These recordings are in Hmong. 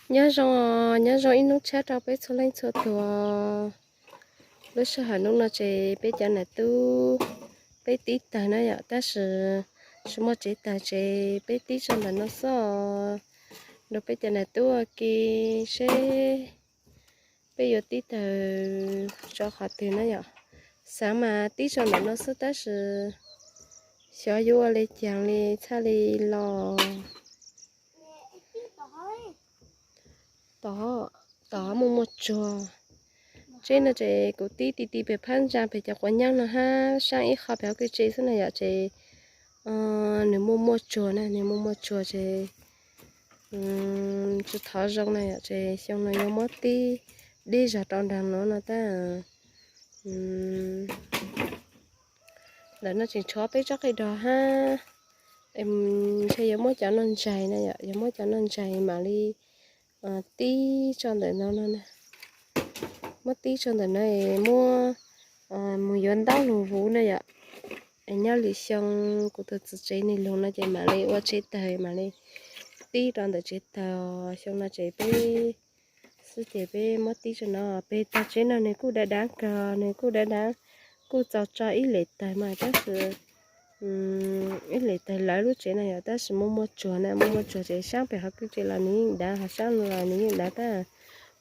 Nyob zoo, nyob zoo ib hnub tshiab rau peb txhua leej txhua tus. Lub sij hawm hnub no ces peb cov nam tub peb tib tawg na yom, tab sis tsis muaj tsev tawg ces peb tib tso ntawm no xwb os. Nrog peb cov nam tub ua ke seb peb yuav tib tawg tso qhov twg na yom. Xav mas tib tso ntawm no xwb tab sis xyov yuav ua li cas li txhaj li los. Tom, tom muaj muaj tsuag. Tsev no ces kuv tib ti ti pem phab ntsa pem cov quav nyab no hab saab ib qho pem hauv kwj tse xwb na yom ces nws muaj muaj tsuag na, nws muaj muaj tsuag ces tsis thov zoo na yom ces xyoo no yuav muab tib dib zog rau nraag no no tab ntawm no tseem tshuav peb tsob qe dog hab. Ntshe yuav muab cov no ntsais na yom, yuav muab cov no ntsais mam li tib tso ntawm no no. Muab tib tso ntawm no es muab mus yuav ntaub lug huv na yom. Es nyob lwm xyoo kuv tus txiv tsev nws lug no ces mam li ua tsev tawg mam li tib rau ntawm tsev tawg. Xyoo no ces peb xwb ces peb muab tib tso no. Pem tag tsev no nws kuj dav dav kawg, nws kuj dav dav, kuj txaus tso ib lem tawg mas tab sis ib lem tawg lawv lub tsev no yom, tab sis muaj muaj tsuag na, muaj muaj tsuag ces saab pem hauv kwj tse los nws yeej dav, hauv saab los nws yeej dav tab.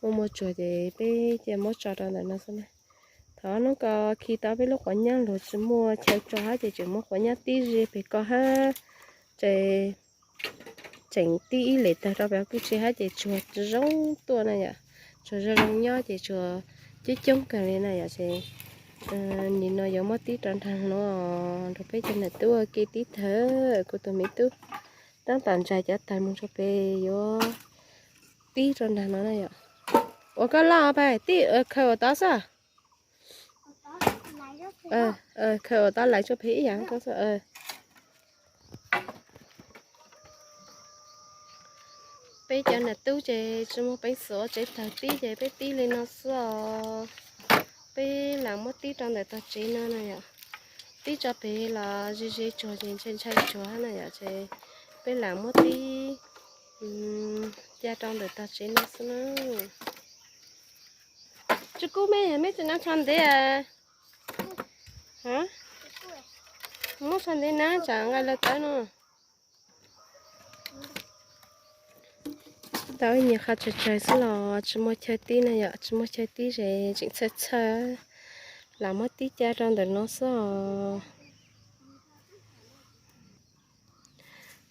Muaj muaj tsuag ces peb cia muab tso rau ntawm no xwb na. Thov hnub ko khi tau peb lub quav nyab lug tsis muaj chaw tso hab ces tseem muab quav nyab tib ze pem ko hab ces tseem tib ib lem tawg rau pem hauv kwj tse hab ces tsuag zoo tuaj na yom. Tsuag zoo zoo nyob ces tsuag coob coob kawg li na yom ces nim no yuav muab tib rau nraag no nrog peb cov nam tub ua ke tib tawg. Kuv tus me tub tab tom ntsais cov tawg mus rau pem yuav tib rau nraag no na yom. Ua koj loj pab tib khaws ua tod xwb. Khaws ua tod lais tso pem ib yam ko xwb. Peb cov nam tub ces tsis muaj peev xwm ua tsev tawg tib ces peb tib li no xwb os. Peb lam muab tib rau ntawm tog tsev no na yom. Tib tso pem los ze ze tsuag ces ntshai ntshai tsuag na yom ces peb lam muab tib ca rau ntawm tog tsev no xwb na. Tsis kub me, meb tsis nab tsho ntev. Muab tsho ntev na tsam nqaij lawv tawv no. Tau ib nyuag qho tsawg tsawg xwb los tsis muaj chaw tib na yom, tsis muaj chaw tib ces tseem txhawj txhawj. Lam muab tib ca rau ntawm no xwb os.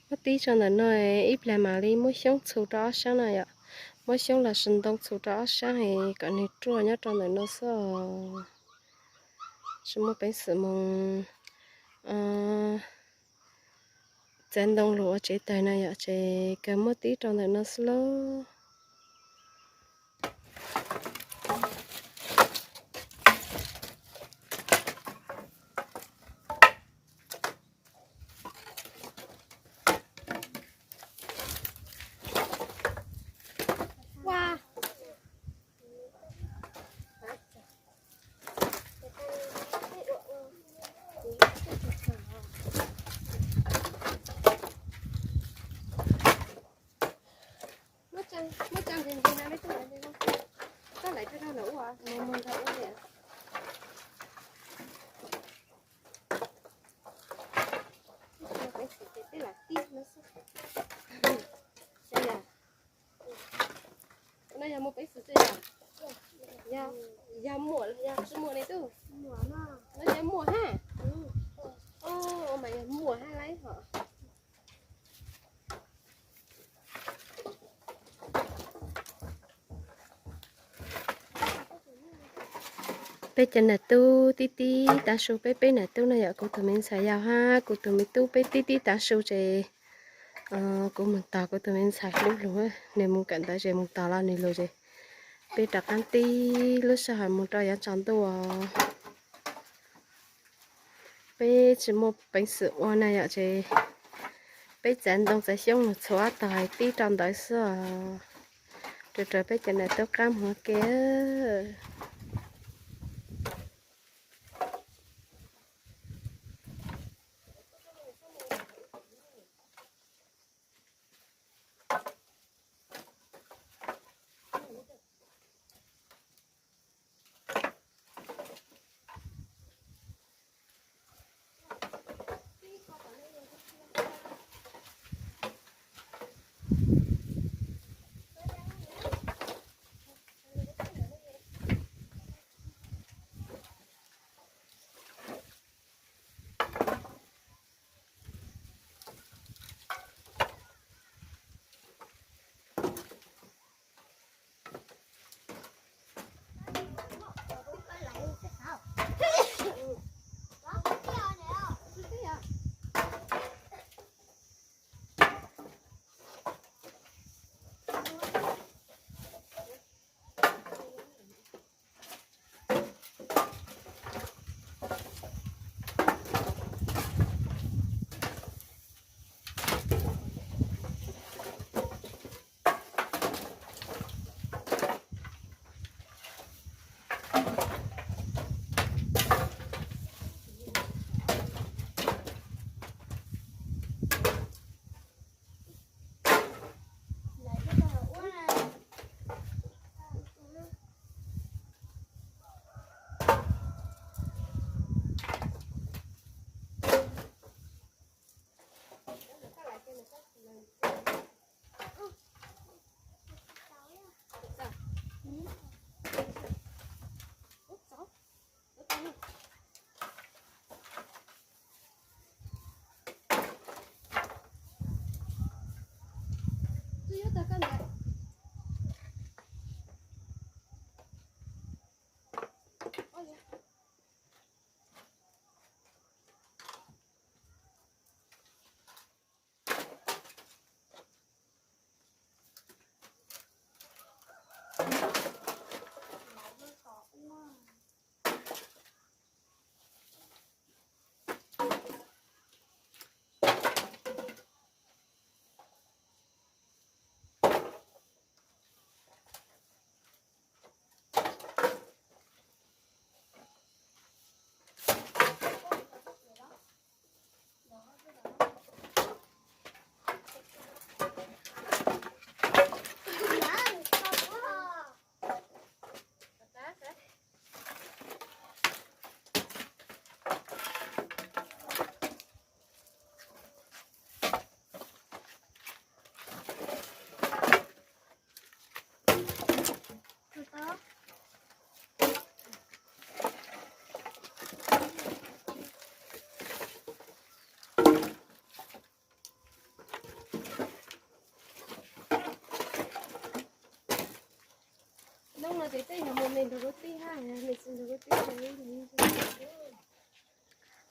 Muab tib tso ntawm no, ib plag mam li muab xyoob txhu rau ob sab na yom. Muab xyoob los sis ntoo txhu rau ob sab es kom nws ruaj nyob rau ntawm no xwb os. Tsis muaj peev xwm mus txav ntoo lug ua tsev tawg na yom, ces kawg muab tib rau ntawm no xwb lauj. Muab tsa ntse ntse na, meb tub, koj lawv rau rau lawv ua, mus mus nrog ua li. Tej lam tib no xwb. No yog muaj peev xwm tsis yog? Yog muaj los yog tsis muaj ne tub? No yog muaj hab. Ua mas yog muaj hab lauj hos. Peb cov nam tub tib tib tav su, peb peb nam tub no yog kuv tus me ntxhais yau hab kuv tus me tub, peb tib tib tav su ces kuv mus tos kuv tus me ntxhais hlub lug, nws mus kawm ntawv ces mus tos los nws lug ces peb rov qaab tib lub sij hawm mus rau yav tsaus ntuj. Peb tsis muaj peev xwm ua na yom ces peb txav ntoo txav xyoob lug txhua tog tib rau ntawd xwb os. Rau rau peb cov nam tub qab mus ua ke.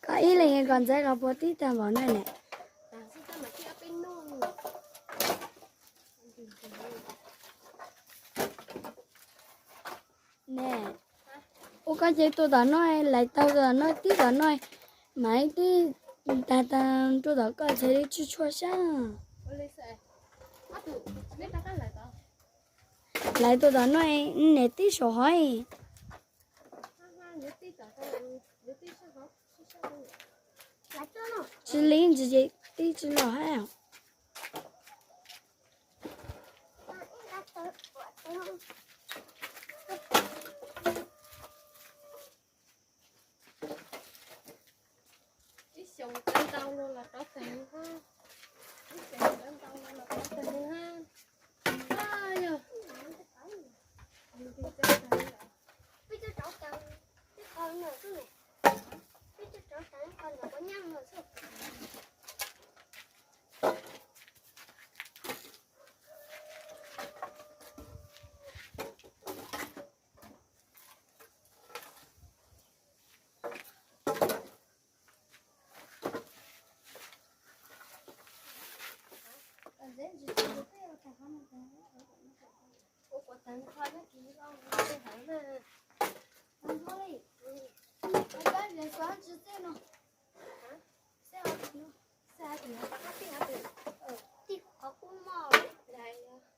Koj ib leeg koj ntxhais koj puas tib tag npaum no ne? Ne, ua koj ces tuaj tom no, lais tau tom no, tib tom no, mas tib tag tag rau tom koj txhais li tsw tshuaj sab. Lais tuaj tom no, niam tib saum hov. Tsis li ntsis ces tib tsis los hab. Ib xyoos cov ntau no los rov tag, ib xyoos cov ntau no los rov tag. Yog, peb cov rauv taws, peb qhov no xwb, peb cov rauv taws qhov no kuv nyab no xwb. Ua kuv tag nrho neb kis los tej heev na. Tag nrho li. Kab zes xav tsis txij no. Xav tij qhov kub mog.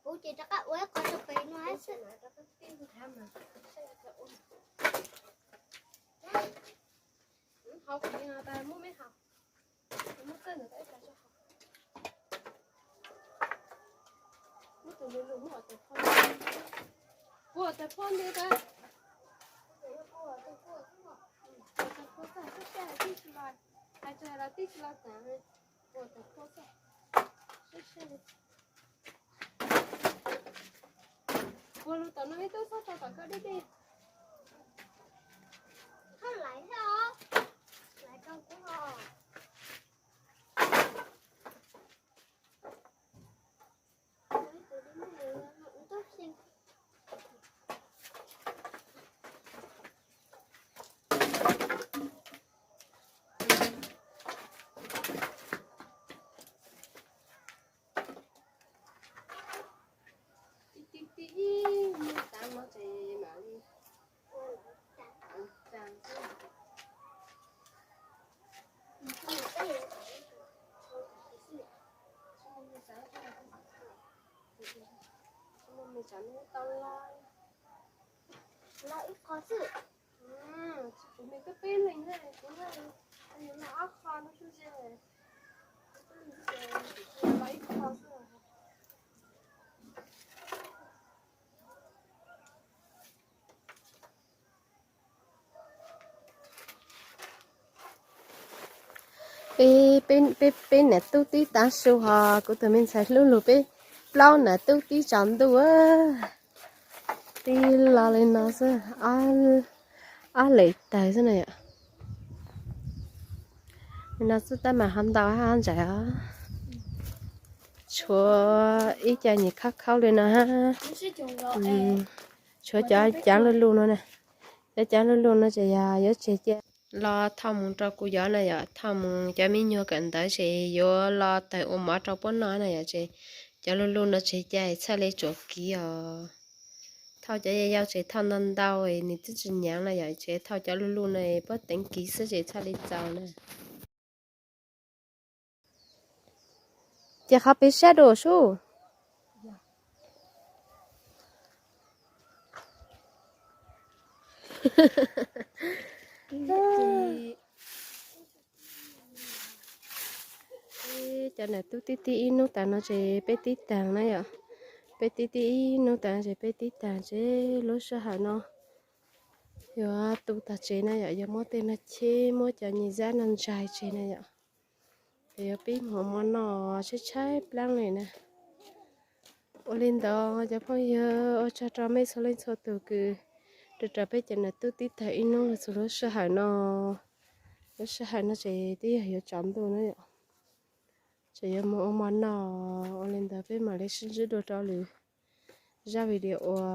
Kuv ces rov qab ua ib qho rau pem no xwb. Hauv kuv no tas muab me haus. Muab txawj ntawm tas ib tas tso haus. Muab tus lus lus muab ua tus phoj. Ua tus phoj ntawd tas. Ua tus phoj txaj sab sab tib tsis los, hais tsis hais los tib tsis los tas. Ua tus phoj txaj sab sab. Ua lus tom no ib tug txhob tau tom koj deb deb. Koj laiv thiab os. Laiv rau kuv os. Tib tib tib ib muaj tav no ces mam li tag xwb. Tsis muaj me tsav no tau los, los ib qho xwb. Tsis pub me peb peb leeg na, kuv na, yus los ob qho no xwb ces, peb leeg xwb ces los ib qho xwb. Peb, peb, peb, peb niam tub tib tav su ho kuv tus me ntxhais hlub lug peb plaub niam tub tib tsaus ntuj. Tib los li no xwb, ob lwm tawg xwb na yom. Li no xwb tab mas ho ntau hab ntsaim os. Tshuav ib co nyuam khaub khaub li no, tshuav cov caav luj luj no na. Cov caav luj luj no ces yog yuav tseg cia los thauj mus rau kuv yos na yom, thauj mus cov me nyuag kawm ntawv ces yuav los tawm ua mov rau puab noj na yom, ces cov luj luj no tseg cia txhaj li tsuam kiv os. Thauj cov yau yau ces thauj ntau ntau nws twb tsis nyaav na yom, ces thauj cov luj luj no puab teev kiv xwb ces txhaj li txaus na. Ces qhov peb sab dua sub. Cov nam tub tib tib ib hnub tas no ces peb tib taag na yom. Peb tib tib ib hnub tas no ces peb tib taag ces lub sij hawm no yuav tu tag tsev na yom, yuav muab tej no cheb, muab cov nyuam zab no ntsais tseg na yom. Ces yuav pib mus ua mov noj tshaib tshaib plaab li na. Ua li ntawd cov phooj ywg, ua tsaug rau mej txhua leej txhua tug kws raws peb cov nam tub tib taag ib hnub los txug lub sij hawm no. Lub sij hawm no ces twb yog yuav tsaus ntuj na yom, ces yuav mus ua mov noj. Ua li ntawd peb mam li sib ntsib dua rau lwm zaj video ua